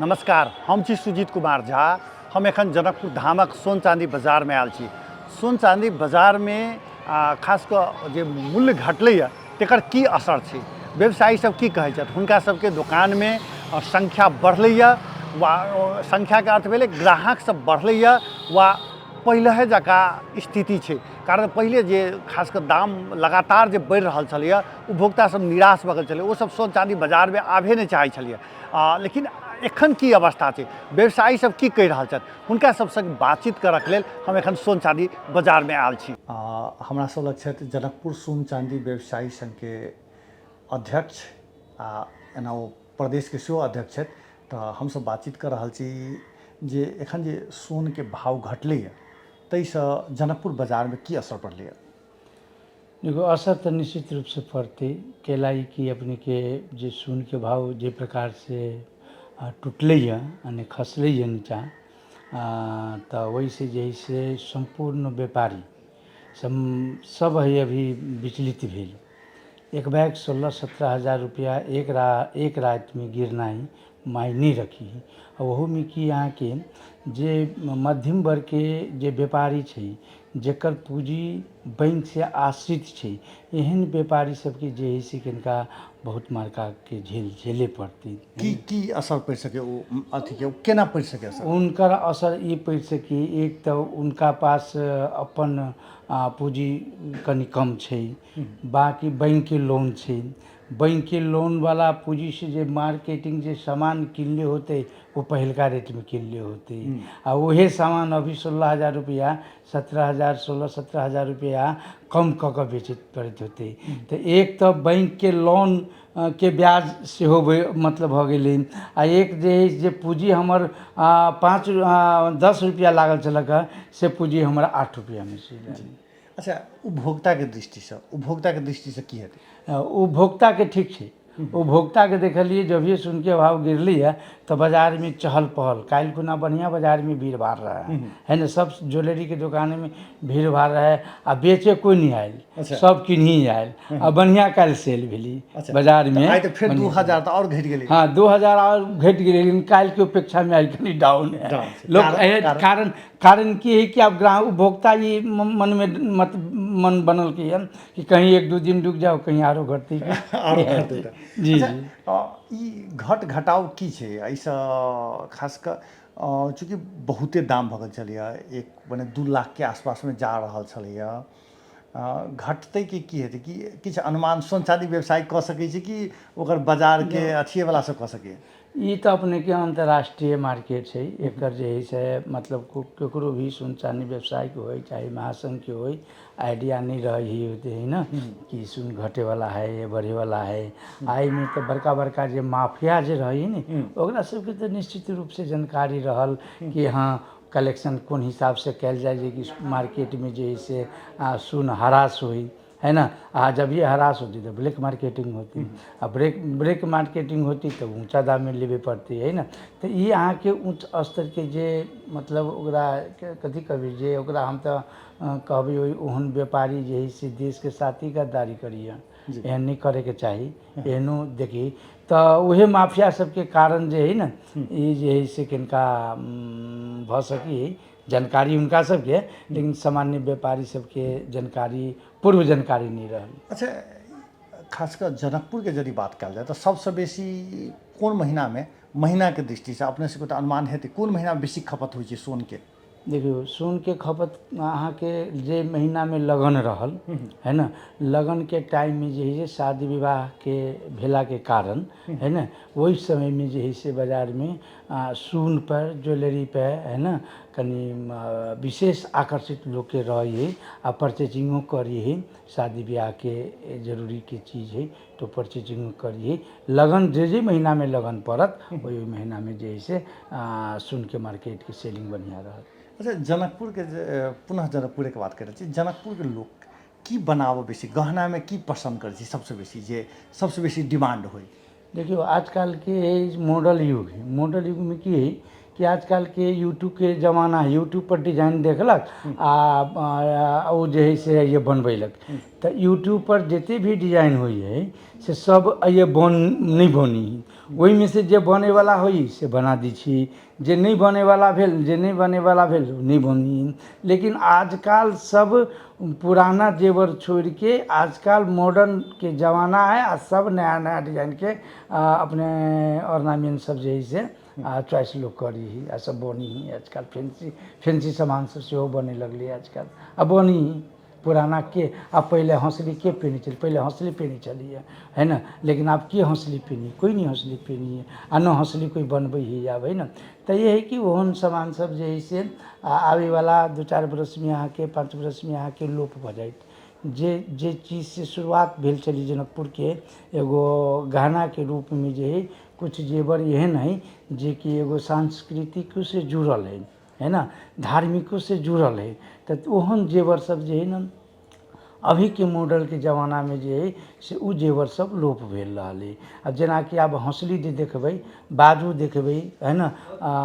नमस्कार, हम छी सुजीत कुमार झा। हम एखन जनकपुर धामक सोन चाँदी बाजारमे आयल छी। सोन चाँदी बाजारमे खास कऽ जे मूल्य घटलैए तकर की असर छै, व्यवसायी सब की कहै छथि, हुनका सबके दोकानमे संख्या बढ़लैए वा संख्याके अर्थ भेलै ग्राहक सब बढ़लैए वा पहिलहे जकाँ स्थिति छै? कारण पहिले जे खास कऽ दाम लगातार जे बढ़ि रहल छलैए, उपभोक्ता सब निराश भऽ गेल छलै, ओसब सोन चाँदी बाजारमे आबहे नहि चाहै छलैए। लेकिन एखन की अवस्था छै, व्यवसायी सब की कहि रहल छथि, हुनका सब संग बातचीत करऽके लेल हम एखन सोन चाँदी बाजारमे आयल छी। हमरा सब लग छथि जनकपुर सोन चाँदी व्यवसायी संघके अध्यक्ष आ एना ओ प्रदेशके सेहो अध्यक्ष छथि। तऽ हमसब बातचीत कऽ रहल छी जे एखन जे सोनके भाव घटलैए ताहिसँ जनकपुर बाजारमे की असर पड़लैए? देखियौ, असर तऽ निश्चित रूपसँ पड़तै। कैला ई कि अपनेके जे सोनके भाव जे प्रकारसँ टुटलैए यानि खसलैए नीचाँ, तऽ ओहिसँ जे हइ से सम्पूर्ण व्यापारी सब सब हइ अभी विचलित भेल। एक बैग 16-17 हजार रुपैआ एक रातिमे गिरनाइ मायने रखी हइ। आ ओहूमे की अहाँके जे मध्यम वर्गके जे व्यापारी छै, जकर पूँजी बैंकसँ आश्रित छै, एहन व्यापारी सबके जे हइ से कनिका बहुत मार्काके झेल झेले पड़तै। की की असर पड़ि सकै ओ अथीके, ओ केना पड़ि सकै असर? हुनकर असर ई पड़ि सकै, एक तऽ हुनका पास अपन पूँजी कनि कम छै, बाँकी बैंकके लोन छै। बैंकके लोनवला पूँजीसँ जे मार्केटिंग जे सामान किनले होतै, ओ पहिलका रेटमे किनले होतै आ उहे सामान अभी 16,000 रुपैआ, 17,000, 16-17 हजार रुपैआ कम कऽ कऽ बेचै पड़ैत होतै। तऽ एक तऽ बैंकके लोन के ब्याज सेहो मतलब भऽ गेलै आ एक जे हइ जे पूँजी हमर 5, 10 रुपैआ लागल छलक हँ, से पूँजी हमर 8 रुपैआमे चलि आयल। अच्छा, उपभोक्ताके दृष्टिसँ की हेतै? उपभोक्ताके ठीक छै। उपभोक्ताके देखलियै, जभिए सोनके भाव गिरलै है तऽ बाजारमे चहल पहल, काल्हि खुना बढ़िआँ बाजारमे भीड़ भाड़ रहै है ने। सब ज्वेलरीके दोकानमे भीड़ भाड़ रहै आ बेचे कोइ नहि आयल। सब किनही आयल आ बढ़िआँ काल्हि सेल भेली बाजारमे। आइ तऽ फेर 2000 तऽ आओर घटि गेलै। हँ, 2000 आओर घटि गेलै, लेकिन काल्हिके अपेक्षामे आइ कनि डाउन है। Down छै। लोक कारण? कारण कारण कारण की है कि आब ग्राहक उपभोक्ता ई मनमे मत मन बनल कि है कि कहीं एक दू दिन रुकि जाओ, कहीं आरो घटतै की। आरो घटतै तऽ। जी। अच्छा। जी। ई घट घटाव की छै? एहिसँ खास कऽ चूँकि बहुते दाम भऽ गेल छलैए, एक मने 2 लाखके आसपासमे जा रहल छलैए, घटतै कि की हेतै? कि किछु अनुमान सोन चाँदी व्यवसाय कऽ सकै छै कि ओकर बाजारके अथिएवला सब कऽ सकैए? ई तऽ अपनेके अन्तर्राष्ट्रीय मार्केट छै। एकर जे हइ से मतलब ककरो भी सोन चानी व्यवसायके होइ चाहे महासङ्घके होइ, आइडिया नहि रहै हइ होते हइ ने कि सोन घटेवला है या बढ़ेवला है। आ एहिमे तऽ बड़का बड़का जे माफिया जे रहै हइ ने, ओकरा सबके तऽ निश्चित रूपसँ जानकारी रहल कि हँ, कलेक्शन कोन हिसाबसँ कयल जाय जे कि मार्केटमे जे हइ से सोन ह्रास होइ है ना। आ जब ये ह्रास होती तो ब्लैक मार्केटिंग होती आ ब्लैक ब्लैक मार्केटिंग होती तऽ ऊँचा दाममे लेबे पड़तै है ने। तऽ ई अहाँके उच्च स्तरके जे मतलब ओकरा कथी कहबै जे ओकरा हम तऽ कहबै ओहन व्यापारी जे हइ से देशके साथ ही गद्दारी करैए। एहन नहि करैके चाही। एहनो देखी तऽ उहे माफिया सबके कारण जे हइ ने, ई जे हइ से कनिका भऽ सकी जानकारी हुनका सबके, लेकिन सामान्य व्यापारी सबके जानकारी, पूर्व जानकारी नहि रहल। अच्छा, खास कऽ जनकपुरके यदि बात कयल जाय तऽ सबसँ बेसी कोन महीनामे, महीनाके दृष्टिसँ अपने सबके तऽ अनुमान हेतै, कोन महीनामे बेसी खपत होइ छै सोनके? देखियौ, सोनके खपत अहाँके जे महीनामे लगन रहल है ने, लगनके टाइममे जे हइ से शादी विवाहके भेलाके कारण है ने, ओहि समयमे जे हइ से बाजारमे सोनपर, ज्वेलरीपर है ने कनि विशेष आकर्षित लोकके रहै हइ आ परचेजिंगो करै हइ। शादी बियाहके जरूरीके चीज हइ तऽ परचेजिंगो करै हइ। लगन जे जे महीनामे लगन पड़त, ओहि ओहि महीनामे जे हइ से सोनके मार्केटके सेलिंग बढ़िआँ रहत। अच्छा, जनकपुरके जे पुनः जनकपुरेके बात करै छी, जनकपुरके लोक की बनाबऽ बेसी गहनामे की पसन्द करै छै सबसँ बेसी, जे सबसँ बेसी डिमांड होइ? देखियौ, आजकलके मॉडल युग हइ। मॉडल युगमे की हइ कि आजकलके यूट्यूबके जमाना हइ। यूट्यूबपर डिजाइन देखलक आ ओ जे हइ से ये बनबैलक। तऽ यूट्यूबपर जतेक भी डिजाइन होइ हइ से सब ये बन नहि बनी हइ। ओहिमे से जे बनैवला होइ से बना दै छी, जे नहि बनैवला भेल, जे नहि बनैवला भेल ओ नहि बनी। लेकिन आजकल सब पुराना जेवर छोड़िके आजकल मॉडर्नके जमाना हइ, आ सब नया नया डिजाइनके अपने ऑर्नामेंट सब जे हइ से चॉइस लोक करै हइ आ सब बनै हइ। आजकल फैंसी फैंसी सामान सब सेहो बनै लगलै आजकल, आ बनै हइ। पुराना के आब पहिले हौसली के पेन्है छलै, पहिले हौसली पेन्है छलैए है ने, लेकिन आब के हौसली पेन्है, कोइ नहि हौसली पेन्हैए, आ नहि हौसली कोइ बनबै हइ आब, है ने। तऽ ई हइ कि ओहन सामान सब जे हइ से आबैवला 2-4 बरसमे अहाँके, 5 बरसमे अहाँके लोप भऽ जायत। जे जे चीजसँ शुरुआत भेल छलै जनकपुरके एगो गहनाके रूपमे जे हइ, किछु जेवर एहन हइ जेकि एगो सांस्कृतिकोसँ जुड़ल हइ, है ने, धार्मिकोसँ जुड़ल हइ। तऽ ओहन जेवर सब जे हइ ने, अभीके मॉडलके जमानामे जे हइ से ओ जेवर सब लोप भेल रहल हइ। आब जेनाकि आब हौसली जे देखबै, बाजू देखबै, है ने,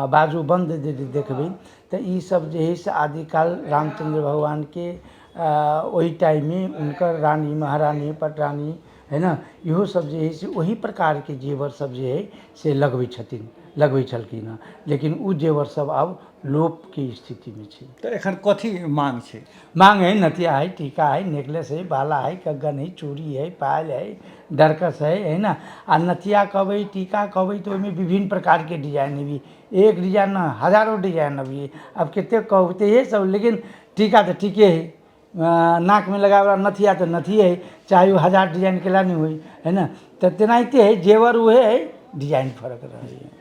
बाजूबन्द जे देखबै, तऽ ई सब जे हइ से आदिकाल रामचन्द्र भगवानके ओहि टाइममे हुनकर रानी, महारानी, पटरानी, है ने, इहो सब जे हइ से ओही प्रकारके जेवर सब जे हइ से लगबै छथिन, लगबै छलखिन हँ। लेकिन ओ जेवर सब आब लोपके स्थितिमे छै। तऽ एखन कथी मांग छै? मांग हइ नथिया हइ, टीका हइ, नेकलेस हइ, बाला हइ, कग्गन हइ, चूड़ी हइ, पायल हइ, डरकस हइ, है ने। आ नथिया कहबै, टीका कहबै, तऽ ओहिमे विभिन्न प्रकारके डिजाइन हेबी, एक डिजाइन ने हजारो डिजाइन अभी, आब कतेक कहू तऽ इएह सब। लेकिन टीका तऽ टीके हइ, नाकमे लगाबैवला नथिया तऽ नथिए हइ, चाहे ओ हजार डिजाइन केला नहि होइ, है ने। तऽ तेनाहिते हइ, जेवर उहे हइ, डिजाइन फरक रहै।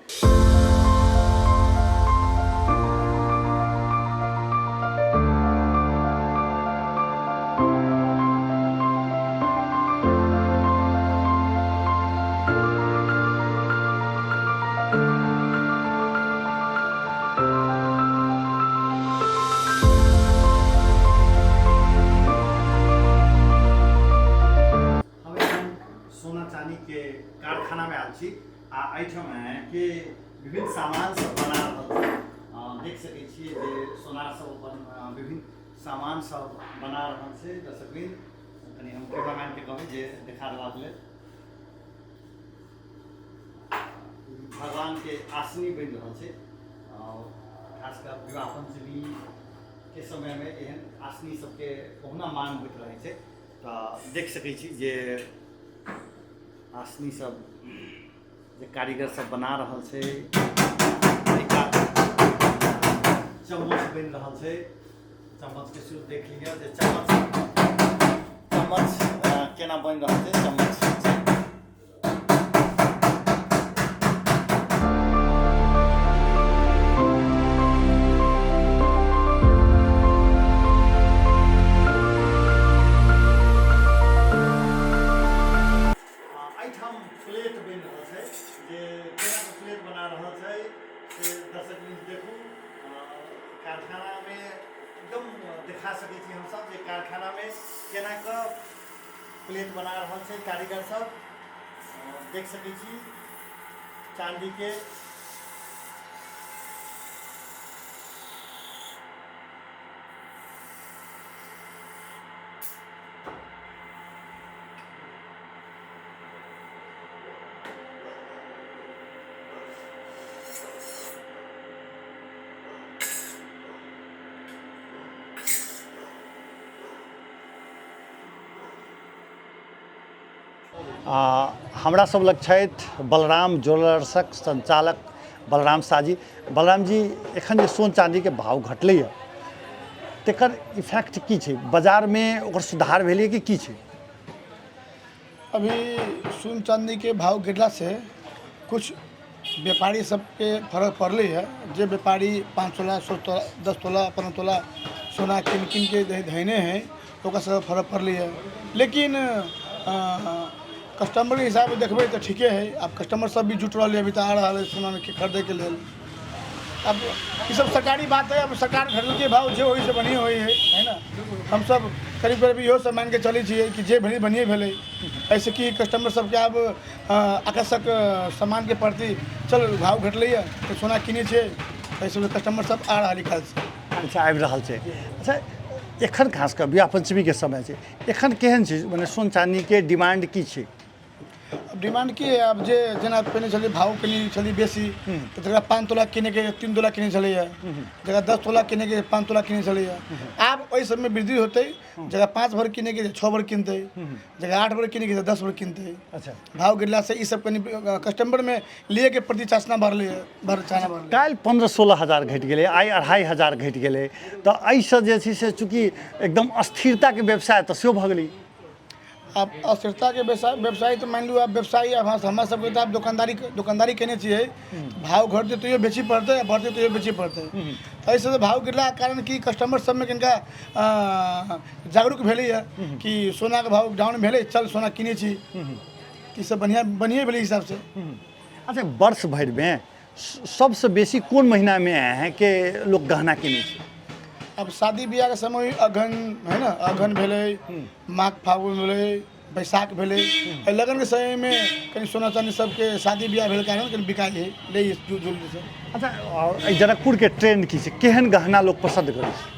हम एखन सोना चानीके कारखानामे आयल छी आ एहिठाम के विभिन्न सामान सब बना रहल छी। देख सकै छियै जे सोनार सब अपन विभिन्न सामान सब बना रहल छै। दर्शकवृंद, कनि हम कैमरामैनके कहबै जे देखा देबाक लेल। भगवानके आसनी बनि रहल छै, खास कऽ विवाह पञ्चमीके समयमे एहन आसनी सबके कहुना मांग होइत रहै छै। तऽ देख सकै छी जे आसनी सब जे कारीगर सब बना रहल छै, चम्मच बनि रहल छै। चम्मचके शुरू देख लिअ जे चम्मच चम्मच केना बनि रहल छै। चम्मच छै। एहिठाम प्लेट बनि रहल छै, जे केना कऽ प्लेट बना रहल छै से दर्शक देखू। कारखानामे एकदम देखा सकै छी हमसब जे कारखानामे केना कऽ प्लेट बना रहल छै कारीगर सब। देख सकै छी चांदी के। हमरा सब लग छथि बलराम ज्वेलर्सक संचालक बलराम शाहजी। बलराम जी, एखन जे सोन चाँदीके भाव घटलैए तकर इफेक्ट की छै बाजारमे? ओकर सुधार भेलैए कि की छै? अभी सोन चाँदीके भाव गिरलासँ कुछ व्यापारी सबके फरक पड़लै है। जे व्यापारी 5 तोला, 100 तोला, 10 तोला, 15 तोला सोना कीन कीनके धैने है, ओकरा सबके फरक पड़लै है। लेकिन कस्टमरके हिसाबसँ देखबै तऽ ठीके है। आब कस्टमर सब भी जुटि रहल है, अभी तऽ आ रहल है सोनाके खरीदैके लेल। अब ई सब सरकारी बात है। अब सरकार घटलकै भाव, जे होइ से बढ़िएँ होइ है, है ने। हमसब करीब करीब इहो सब मानिके चलै छियै कि जे भेलै बढ़िएँ भेलै। एहिसँ कि कस्टमर सबके आब आकर्षक सामानके प्रति, चल भाव घटलैए तऽ सोना किनै छियै, एहि सबसँ कस्टमर सब आ रहल है काल्हिसँ। अच्छा, आबि रहल छै। अच्छा, एखन खास कऽ विवाह पञ्चमीके समय छै, एखन केहन छै, मने सोन चानीके डिमांड की छै? अब डिमांड की है, आब जे जेना पहिने छलै भाव कनि छलै बेसी, तऽ जकरा 5 तोला किनैके 3 तोला किनै छलैए, जकरा 10 तोला किनैके 5 तोला किनै छलैए। आब ओहि सबमे वृद्धि होतै, जकरा 5 भर किनैके 6 भर किनतै, जकरा 8 भर किनैके 10 भर किनतै। अच्छा, भाव गिरलासँ ई सब कनि कस्टमरमे लिएके प्रति चासना बढ़लैए, चाहना बढ़लै। काल्हि 15-16 हजार घटि गेलै, आइ 2,500 घटि गेलै, तऽ एहिसँ जे छै से चूँकि एकदम अस्थिरताके व्यवसाय तऽ सेहो भऽ गेलै। आब अस्थिरताके व्यवसाय तऽ मानि लियौ आब व्यवसायी, आब हमरा सबके तऽ आब दोकानदारी केने छियै, भाव घटतै तैयो बेचऽ पड़तै आ बढ़तै तैयो बेचऽ पड़तै। तऽ एहिसँ भाव गिरलाके कारण कि कस्टमर सबमे कनिका जागरूक भेलैए कि सोनाके भाव डाउन भेलै, चल सोना किनै छी, ई सब बढ़िआँ बढ़िएँ भेलै हिसाबसँ। अच्छा, वर्ष भरिमे सबसँ बेसी कोन महीनामे अहाँके लोक गहना किनै छै? अब शादी बियाहके समय अगहन है ने, अगहन भेलै, माघ फागुन भेलै, बैसाख भेलै, एहि लगनके समयमे कनि सोना चानी सबके शादी बियाह भेल कारण कनि बिकाइ हइ लै ज्वेलरी सब। अच्छा, आओर एहि जनकपुरके ट्रेंड की छै, केहन गहना लोक पसन्द करै छै?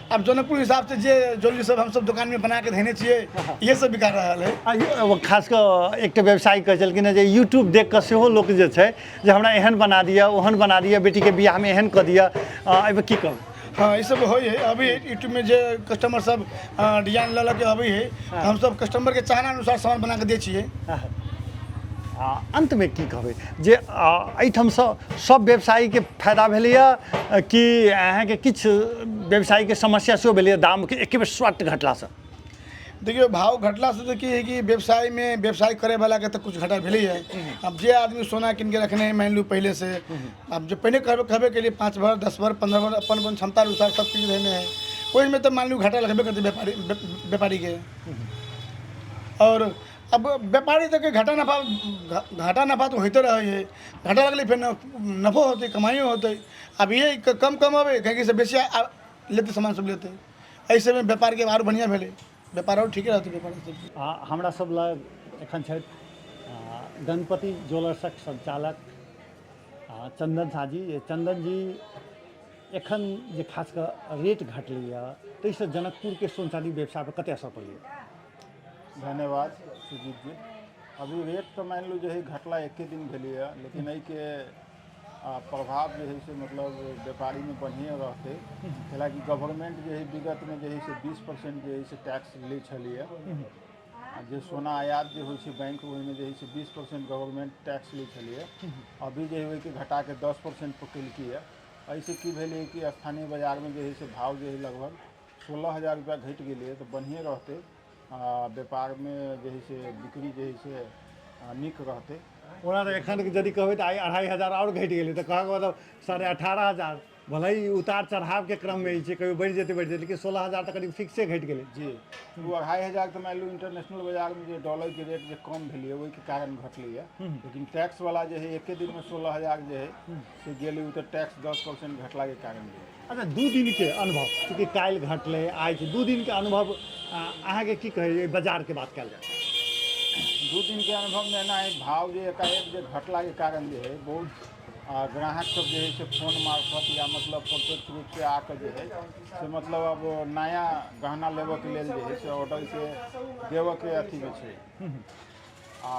आब जनकपुर हिसाबसँ जे ज्वेलरी सब हमसब दोकानमे बनाके धेने छियै, इहे सब बिका रहल है। खास कऽ एकटा व्यवसायी कहै छलखिन हेँ जे यूट्यूब देख कऽ सेहो लोक जे छै जे हमरा एहन बना दिअ, ओहन बना दिअ, बेटीके बियाहमे एहन कऽ दिअ, एहिमे की कहब? हँ, ई सब होइ है। अभी यूट्यूबमे जे कस्टमर सब डिजाइन लऽ लऽ के अबै है, तऽ हमसब कस्टमरके चाहना अनुसार सामान बना कऽ दै छियै। आ अन्तमे की कहबै जे एहिठामसँ सब व्यवसायीके फायदा भेलैए कि अहाँके किछु व्यवसायीके समस्या सेहो भेलैए दामके एके बेर स्वाट घटलासँ? देखियौ, भाव घटलासँ तऽ की है कि व्यवसायमे व्यवसाय करैवलाके तऽ किछु घाटा भेलैए। आब जे आदमी सोना कीनके रखने है मानि लू पहिलेसँ, आब जे पहिने कहबे केलियै 5 भर 10 भर 15 भर अपन अपन क्षमता अनुसार सब किछु धेने है, ओहिमे तऽ मानि लू घाटा लगबे करतै व्यापारीके। आओर अब व्यापारी तऽ घाटा नफा, घाटा नफा तऽ होइते रहै है, घाटा लगलै फेर नफो होतै, कमाइयो होतै। आब इहे कम कमबै काहेकि से बेसी लेतै सामान सब लेतै, एहि सबमे व्यापारके आर बढ़िआँ भेलै, व्यापार आओर ठीके रहतै व्यापार सब। आ हमरा सब लग एखन छथि गणपति ज्वेलर्सक संचालक चन्दन झा जी। चन्दन जी, एखन जे खास कऽ रेट घटलैए ताहिसँ जनकपुरके सोन चाँदी व्यवसायपर कतेक असर पड़लैए? धन्यवाद सुजीत जी। अभी रेट तऽ मानि लू जे है घटला एके दिन भेलैए, लेकिन एहिके प्रभाव जे है से मतलब व्यापारीमे बढ़िएँ रहतै, कैलाकि गवर्नमेंट जे है विगतमे जे है से 20% जे है से टैक्स लै छलैए, आ जे सोना आयात जे होइ छै बैंक ओहिमे जे है से 20% गवर्नमेंट टैक्स लै छलैए। अभी जे है ओहिके घटाके 10% पर केलकैए। एहिसँ की भेलै कि स्थानीय बाजारमे जे है से भाव जे है लगभग 16,000 रुपैआ घटि गेलैए, तऽ बढ़िएँ रहतै, व्यापारमे जे है से बिक्री जे है से नीक रहतै। ओना तऽ एखन यदि कहबै तऽ आइ 2,500 आओर घटि गेलै, तऽ कहऽके मतलब 18,500, भले ही उतार चढ़ावके क्रममे ई छै, कहियो बढ़ि जेतै बढ़ि जेतै, लेकिन 16,000 तऽ करीब फिक्से घटि गेलै। जी, ओ 2,500 तऽ मानि लू इंटरनेशनल बाजारमे जे डॉलरके रेट जे कम भेलैए ओहिके कारण घटलैए, लेकिन टैक्सवला जे है एके दिनमे 16,000 जे है से गेलै, ओ तऽ टैक्स 10% घटलाके कारण गेलै। अच्छा, 2 दिनके अनुभव, चूँकि काल्हि घटलै आइ छै, 2 दिनके अनुभव अहाँके की कहैए बाजारके बात कयल जाय? 2 दिनके अनुभवमे एना है, भाव जे एकाएक जे घटलाके कारण जे है बहुत ग्राहक सब जे है से फोन मार्फत या मतलब प्रत्यक्ष रूपसँ आके जे है से मतलब अब नया गहना लेबऽके लेल जे है से ऑर्डरके देबऽके अथीमे छै, आ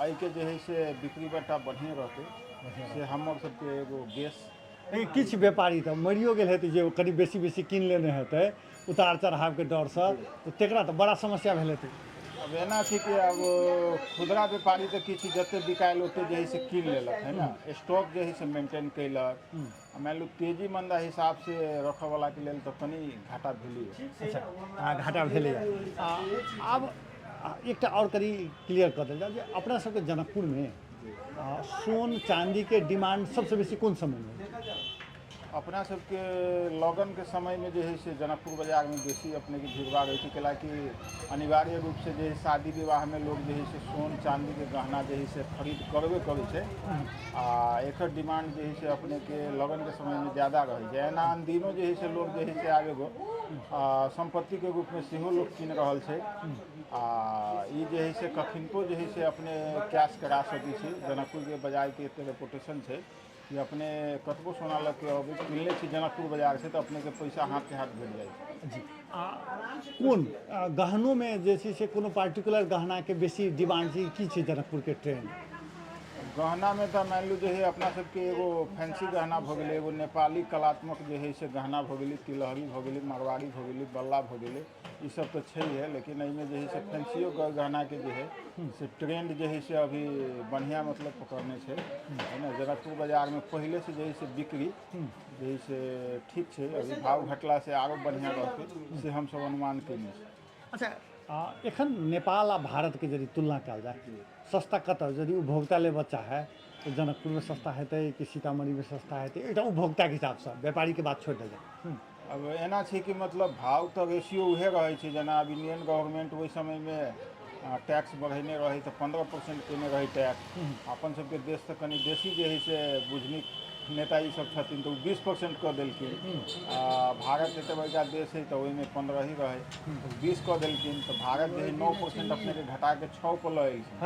एहिके जे है से बिक्री बट्टा बढ़िएँ रहतै से हमर सबके एगो गेस। लेकिन किछु व्यापारी तऽ मरियो गेल हेतै जे कनि बेसी बेसी कीन लेने हेतै उतार चढ़ावके डरसँ, तऽ तकरा तऽ बड़ा समस्या भेल हेतै। अब एना छै कि अब खुदरा व्यापारी तऽ किछु जते बिकायल ओते जे है से कीन लेलक है ने, स्टॉक जे है से मेंटेन कयलक, आ मानि लू तेजी मंदा हिसाबसँ रखऽवलाके लेल तऽ कनि घाटा भेलैए। अच्छा, घाटा भेलैए। आब एकटा आओर कनि क्लियर कऽ देल जाय जे अपना सबके जनकपुरमे सोन चाँदीके डिमांड सबसँ बेसी कोन समयमे होइ छै? अपना सबके लगनके समयमे जे है से जनकपुर बाजारमे बेसी अपनेके भीड़भाड़ होइ छै, कैलाकि अनिवार्य रूपसँ जे है शादी विवाहमे लोक जे है से सोन चाँदीके गहना जे है से खरीद करबे करै छै, आ एकर डिमांड जे है से अपनेके लगनके समयमे ज्यादा रहै छै। एना आन दिनो जे है से लोक जे है से आब एगो सम्पत्तिके रूपमे सेहो लोक कीन रहल छै, आ ई जे है से कखनितो जे है से अपने कैश करा सकै छी। जनकपुरके बाजारके एते रेपुटेशन छै कि अपने कतबो सोना लऽ के अबै, किनले छी जनकपुर बाजारसँ, तऽ अपनेके पैसा हाथ के हाथ भेट जाइ छै। जी, आ कोन गहनोमे जे छै से कोनो पार्टिकुलर गहनाके बेसी डिमांड छै, की छै जनकपुरके ट्रेंड? गहनामे तऽ मानि लू जे हइ अपना सबके एगो फैंसी गहना भऽ गेलै, एगो नेपाली कलात्मक जे हइ से गहना भऽ गेलै, तिलहरी भऽ गेलै, मरवाड़ी भऽ गेलै, बल्ला भऽ गेलै, ई सब तऽ छैहे। लेकिन एहिमे जे हइ से फैंसियो गहनाके जे हइ से ट्रेंड जे हइ से अभी बढ़िआँ मतलब पकड़ने छै, है ने? जनकपुर बाजारमे पहिलेसँ जे हइ से बिक्री जे हइ से ठीक छै। अभी भाव घटलासँ आरो बढ़िआँ रहतै से हमसब अनुमान कयने छी। अच्छा, एखन नेपाल आ भारतके यदि तुलना कयल जाय, सस्ता कतऽ? यदि उपभोक्ता लेबऽ चाहै तऽ जनकपुरमे सस्ता हेतै कि सीतामढ़ीमे सस्ता हेतै? एकटा उपभोक्ताके हिसाबसँ, व्यापारीके बात छोड़ि देल जाय। अब एना छै कि मतलब भाव तऽ रेशियो उहे रहै छै। जेना आब इंडियन गवर्नमेंट ओहि समयमे टैक्स बढ़ेने रहै तऽ 15% केने रहै टैक्स। अपन सबके देश तऽ कनि बेसी जे हइ से बुझनिक नेता ई सब छथिन, तऽ ओ 20% कऽ देलखिन। आ भारत एते बड़का देश हइ, तऽ ओहिमे 15 ही रहै, 20 कऽ देलखिन। तऽ भारत जे हइ 9% अपनेके घटाके 6 पर लऽ एलखिन।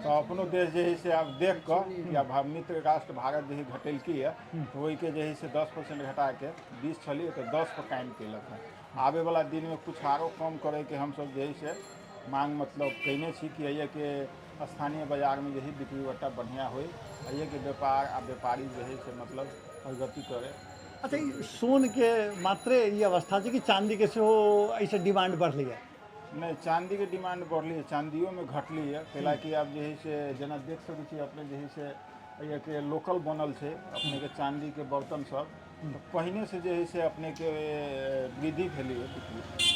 तऽ अपनो देश जे हइ से आब देख कऽ कि आब मित्र राष्ट्र भारत जे हइ घटेलकै यऽ, तऽ ओहिके जे हइ से 10% घटाके 20 छलियै तऽ 10 पर कायम केलक हँ। आबैवला दिनमे किछु आरो कम करैके हमसब जे हइ से मांग मतलब कयने छी कि एहिके स्थानीय बाजारमे जे हइ बिक्री बट्टा बढ़िआँ होइ, एहिके व्यापार आ व्यापारी जे हइ से मतलब प्रगति करे। अच्छा, ई सोनके मात्रे ई अवस्था छै कि चाँदीके सेहो एहिसँ डिमांड बढ़लैए? नहि, चाँदीके डिमांड बढ़लै, चाँदियोमे घटलै यऽ। कैलाकि आब जे हइ से जेना देख सकै छी अपने, जे हइ से एहिके लोकल बनल छै अपनेके चाँदीके बर्तन सब, तऽ पहिनेसँ जे हइ से अपनेके वृद्धि भेलैए बिक्री।